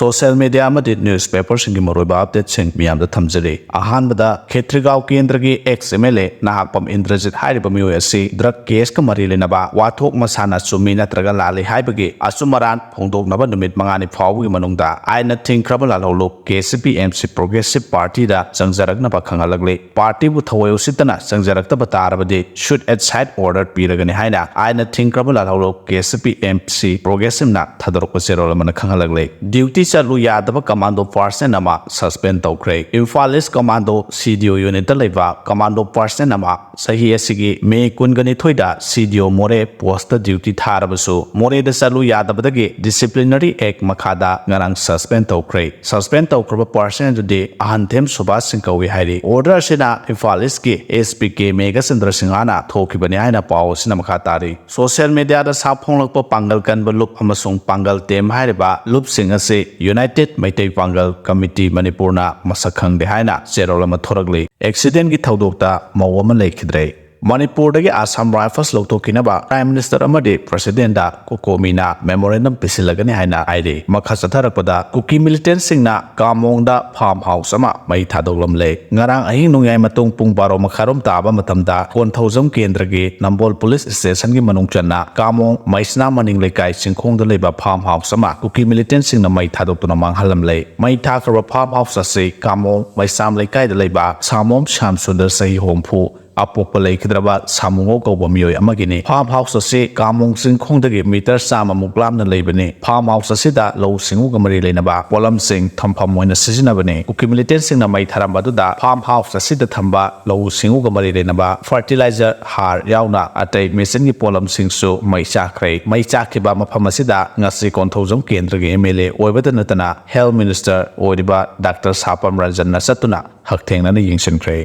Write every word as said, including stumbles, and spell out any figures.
Social media ꯑꯃꯗꯤ news ꯄꯦꯄꯔꯁꯤꯡꯒꯤ ꯃꯔꯨꯑꯣꯏꯕ ꯑꯞꯗꯦꯠꯁꯤꯡ ꯃꯤꯌꯥꯝꯗ ꯊꯝꯖꯔꯤ꯫ ꯑꯍꯥꯟꯕꯗ, ꯈꯦꯇ꯭ꯔꯤꯒꯥꯎ ꯀꯦꯟꯗ꯭ꯔꯒꯤ X M L A Nahakpam Indrajit ꯍꯥꯏꯔꯤꯕ ꯃꯤꯑꯣꯏ ꯑꯁꯤ ꯗ꯭ꯔꯒ ꯀꯦꯁꯀ ꯃꯔꯤ ꯂꯩꯅꯕ ꯋꯥꯊꯣꯛ ꯃꯁꯥꯅ ꯆꯨꯝꯃꯤ ꯅꯠꯇ꯭ꯔꯒ ꯂꯥꯜꯂꯤ ꯍꯥꯏꯕꯒꯤ ꯑꯆꯨꯝ ꯑꯔꯥꯟ ꯐꯣꯡꯗꯣꯛꯅꯕ ꯅꯨꯃꯤꯠ ꯃꯉꯥꯅꯤ ꯐꯥꯎꯕꯒꯤ ꯃꯅꯨꯡꯗ ꯑꯥꯏꯟꯅ ꯊꯤꯡꯈ꯭ꯔꯕ ꯂꯥꯜꯍꯧꯂꯨꯞ K C P M C progressive ꯄꯥꯔꯇꯤꯗ ꯆꯪꯖꯔꯛꯅꯕ ꯈꯪꯍꯜꯂꯛꯂꯤ꯫ ꯄꯥꯔꯇꯤꯕꯨ ꯊꯑꯣꯏ ꯎꯁꯤꯠꯇꯅ ꯆꯪꯖꯔꯛꯇꯕ ꯇꯥꯔꯕꯗꯤ ꯁꯨꯠ ꯑꯦꯠ ꯁꯥꯏꯠ ꯑꯣꯔꯗꯔ ꯄꯤꯔꯒꯅꯤ ꯍꯥꯏꯅ ꯑꯥꯏꯟꯅ ꯊꯤꯡꯈ꯭ꯔꯕ ꯂꯥꯜꯍꯧꯂꯨꯞ K C P M C ꯄ꯭ꯔꯣꯒ꯭ꯔꯦꯁꯤꯞꯅ ꯊꯥꯗꯣꯔꯛꯄ ꯆꯦꯔꯣꯜ ꯑꯃꯅ ꯈꯪꯍꯜꯂꯛꯂꯤ꯫ ꯗ꯭ꯌꯨꯇꯤ ꯆꯠꯂꯨ ꯌꯥꯗꯕ ꯀꯃꯥꯟꯗꯣ ꯄꯥꯔꯁꯟ ꯑꯃ ꯁꯁꯄꯦꯟ ꯇꯧꯈ꯭ꯔꯦ꯫ ꯏꯝꯐꯥꯜ ꯏꯁ ꯀꯃꯥꯟꯗꯣ ꯁꯤ ꯗꯤ ꯑꯣ ꯌꯨꯅꯤꯠꯇ ꯂꯩꯕ ꯀꯃꯥꯟꯗꯣ ꯄꯥꯔꯁꯟ ꯑꯃ ꯆꯍꯤ ꯑꯁꯤꯒꯤ ꯃꯦ ꯀꯨꯟꯒ ꯅꯤꯊꯣꯏꯗ ꯁꯤ ꯗꯤ ꯑꯣ ꯃꯣꯔꯦ ꯄꯣꯁꯇ ꯗ꯭ꯌꯨꯇꯤ ꯊꯥꯔꯕꯁꯨ ꯃꯣꯔꯦꯗ ꯆꯠꯂꯨ ꯌꯥꯗꯕꯗꯒꯤ ꯗꯤꯁꯤꯄ꯭ꯂꯤꯅꯔꯤ ꯑꯦꯛ ꯃꯈꯥꯗ ꯉꯔꯥꯡ ꯁꯁꯄꯦꯟ ꯇꯧꯈ꯭ꯔꯦ꯫ ꯁꯁꯄꯦꯟ ꯇꯧꯈ꯭ꯔꯕ ꯄꯥꯔꯁꯟ ꯑꯗꯨꯗꯤ ꯑꯍꯟꯊꯦꯝ ꯁꯨꯕꯥꯁ ꯁꯤꯡ ꯀꯧꯏ ꯍꯥꯏꯔꯤ꯫ ꯑꯣꯔꯗꯔ ꯑꯁꯤꯅ ꯏꯝꯐꯥꯜ ꯏꯁꯀꯤ ꯑꯦꯁ ꯄꯤ ꯀꯦ ꯃꯦꯘꯆꯟꯗ꯭ꯔ ꯁꯤꯡꯍꯅ ꯊꯣꯛꯈꯤꯕꯅꯤ ꯍꯥꯏꯅ ꯄꯥꯎ ꯑꯁꯤꯅ ꯃꯈꯥ ꯇꯥꯔꯤ꯫ ꯁꯣꯁꯤꯌꯦꯜ ꯃꯤꯗꯤꯌꯥꯗ ꯁꯥ ꯐꯣꯡꯂꯛꯄ ꯄꯥꯡꯒꯜ ꯀꯟꯕ ꯂꯨꯞ ꯑꯃꯁꯨꯡ ꯄꯥꯡꯒꯜ ꯇꯦꯝ ꯍꯥꯏꯔꯤꯕ ꯂꯨꯞꯁꯤꯡ ꯑꯁꯤ ꯌꯨꯅꯥꯏꯇꯦꯗ ꯃꯩꯇꯩ ꯄꯥꯡꯒꯜ ꯀꯃꯤꯇꯤ ꯃꯅꯤꯄꯨꯔꯅ ꯃꯁꯛ ꯈꯪꯗꯦ ꯍꯥꯏꯅ ꯆꯦꯔꯣꯜ ꯑꯃ ꯊꯣꯔꯛꯂꯤ꯫ ꯑꯦꯛꯁꯤꯗꯦꯟꯒꯤ ꯊꯧꯗꯣꯛꯇ ꯃꯧ ꯑꯃ ꯂꯩꯈꯤꯗ꯭ꯔꯦ꯫ ꯃꯅꯤꯄꯨꯔꯗꯒꯤ ꯑꯁꯥꯝ ꯔꯥꯏꯐꯜꯁ ꯂꯧꯊꯣꯛꯈꯤꯅꯕ ꯄ꯭ꯔꯥꯏꯝ ꯃꯤꯅꯤꯁꯇꯔ ꯑꯃꯗꯤ ꯄ꯭ꯔꯁꯤꯗꯦꯟꯗ ꯀꯣꯀꯣꯃꯤꯅ ꯃꯦꯃꯣꯔꯦꯟꯗꯝ ꯄꯤꯁꯤꯜꯂꯒꯅꯤ ꯍꯥꯏꯅ ꯍꯥꯏꯔꯤ꯫ ꯃꯈꯥ ꯆꯠꯊꯔꯛꯄꯗ ꯀꯨꯀꯤ ꯃꯤꯂꯤꯇꯦꯟꯁꯤꯡꯅ ꯀꯥꯃꯣꯡꯗ ꯐꯥꯔꯝ ꯍꯥꯎꯁ ꯑꯃ ꯃꯩ ꯊꯥꯗꯣꯛꯂꯝꯂꯦ꯫ ꯉꯔꯥꯡ ꯑꯍꯤꯡ ꯅꯣꯡꯌꯥꯏ ꯃꯇꯨꯡ ꯄꯨꯡ ꯕꯥꯔꯣ ꯃꯈꯥꯏꯔꯣꯝ ꯇꯥꯕ ꯃꯇꯝꯗ ꯀꯣꯟꯊꯧꯖꯝ ꯀꯦꯟꯗ꯭ꯔꯒꯤ ꯅꯝꯕꯣꯜ ꯄꯨꯂꯤꯁ ꯁ꯭ꯇꯦꯁꯟꯒꯤ ꯃꯅꯨꯡ ꯆꯟꯅ ꯀꯥꯃꯣꯡ ꯃꯩꯁꯅꯥ ꯃꯅꯤꯡ ꯂꯩꯀꯥꯏ ꯆꯤꯡꯈꯣꯡꯗ ꯂꯩꯕ ꯐꯥꯔꯝ ꯍꯥꯎꯁ ꯑꯃ ꯀꯨꯀꯤ ꯃꯤꯂꯤꯇꯦꯟꯁꯤꯡꯅ ꯃꯩ ꯊꯥꯗꯣꯛꯇꯨꯅ ꯃꯥꯡꯍꯜꯂꯝꯂꯦ꯫ ꯃꯩ ꯊꯥꯈ꯭ꯔꯕ ꯐꯥꯔꯝ ꯍꯥꯎꯁ ꯑꯁꯤ ꯀꯥꯃꯣꯡ ꯃꯩꯁꯥꯝ ꯂꯩꯀꯥꯏꯗ ꯂꯩꯕ ꯁꯥꯃꯣꯝ ꯁ꯭ꯌꯥꯝ ꯁꯨꯟꯗꯔ ꯆꯍꯤ ꯍꯨꯝꯐꯨ ꯑꯄꯣꯛꯄ ꯂꯩꯈꯤꯗ꯭ꯔꯕ ꯁꯥꯃꯨꯉꯣ ꯀꯧꯕ ꯃꯤꯑꯣꯏ ꯑꯃꯒꯤꯅꯤ꯫ ꯐꯥꯔꯝ ꯍꯥꯎꯁ ꯑꯁꯤ ꯀꯥꯃꯣꯡ ꯆꯤꯡꯈꯣꯡꯗꯒꯤ ꯃꯤꯇꯔ ꯆꯥꯝꯃꯃꯨꯛ ꯂꯥꯞꯅ ꯂꯩꯕꯅꯤ꯫ ꯐꯥꯔꯝ ꯍꯥꯎꯁ ꯑꯁꯤꯗ ꯂꯧꯎ ꯁꯤꯡꯎꯒ ꯃꯔꯤ ꯂꯩꯅꯕ ꯄꯣꯠꯂꯝꯁꯤꯡ ꯊꯝꯐꯝ ꯑꯣꯏꯅ ꯁꯤꯖꯤꯟꯅꯕꯅꯤ꯫ ꯀꯨꯀꯤ ꯃꯤꯂꯤꯇꯦꯟꯁꯤꯡꯅ ꯃꯩ ꯊꯥꯔꯝꯕ ꯑꯗꯨꯗ ꯐꯥꯔꯝ ꯍꯥꯎꯁ ꯑꯁꯤꯗ ꯊꯝꯕ ꯂꯧꯎ ꯁꯤꯡꯎꯒ ꯃꯔꯤ ꯂꯩꯅꯕ ꯐꯔꯇꯤꯂꯥꯏꯖꯔ, ꯍꯥꯔ ꯌꯥꯎꯅ ꯑꯇꯩ ꯃꯦꯆꯤꯟꯒꯤ ꯄꯣꯠꯂꯝꯁꯤꯡꯁꯨ ꯃꯩ ꯆꯥꯛꯈ꯭ꯔꯦ꯫ ꯃꯩ ꯆꯥꯛꯈꯤꯕ ꯃꯐꯝ ꯑꯁꯤꯗ ꯉꯁꯤ ꯀꯣꯟꯊꯧꯖꯝ ꯀꯦꯟꯗ꯭ꯔꯒꯤ ꯑꯦꯝ ꯑꯦꯜ ꯑꯦ ꯑꯣꯏꯕꯇ ꯅꯠꯇꯅ ꯍꯦꯜꯊ ꯃꯤꯅꯤꯁꯇꯔ ꯑꯣꯏꯔꯤꯕ ꯗꯥꯛꯇꯔ ꯁꯥꯄꯝ ꯔꯟꯖꯟꯅ ꯆꯠꯇꯨꯅ ꯍꯛꯊꯦꯡꯅꯅ ꯌꯦꯡꯁꯤꯟꯈ꯭ꯔꯦ꯫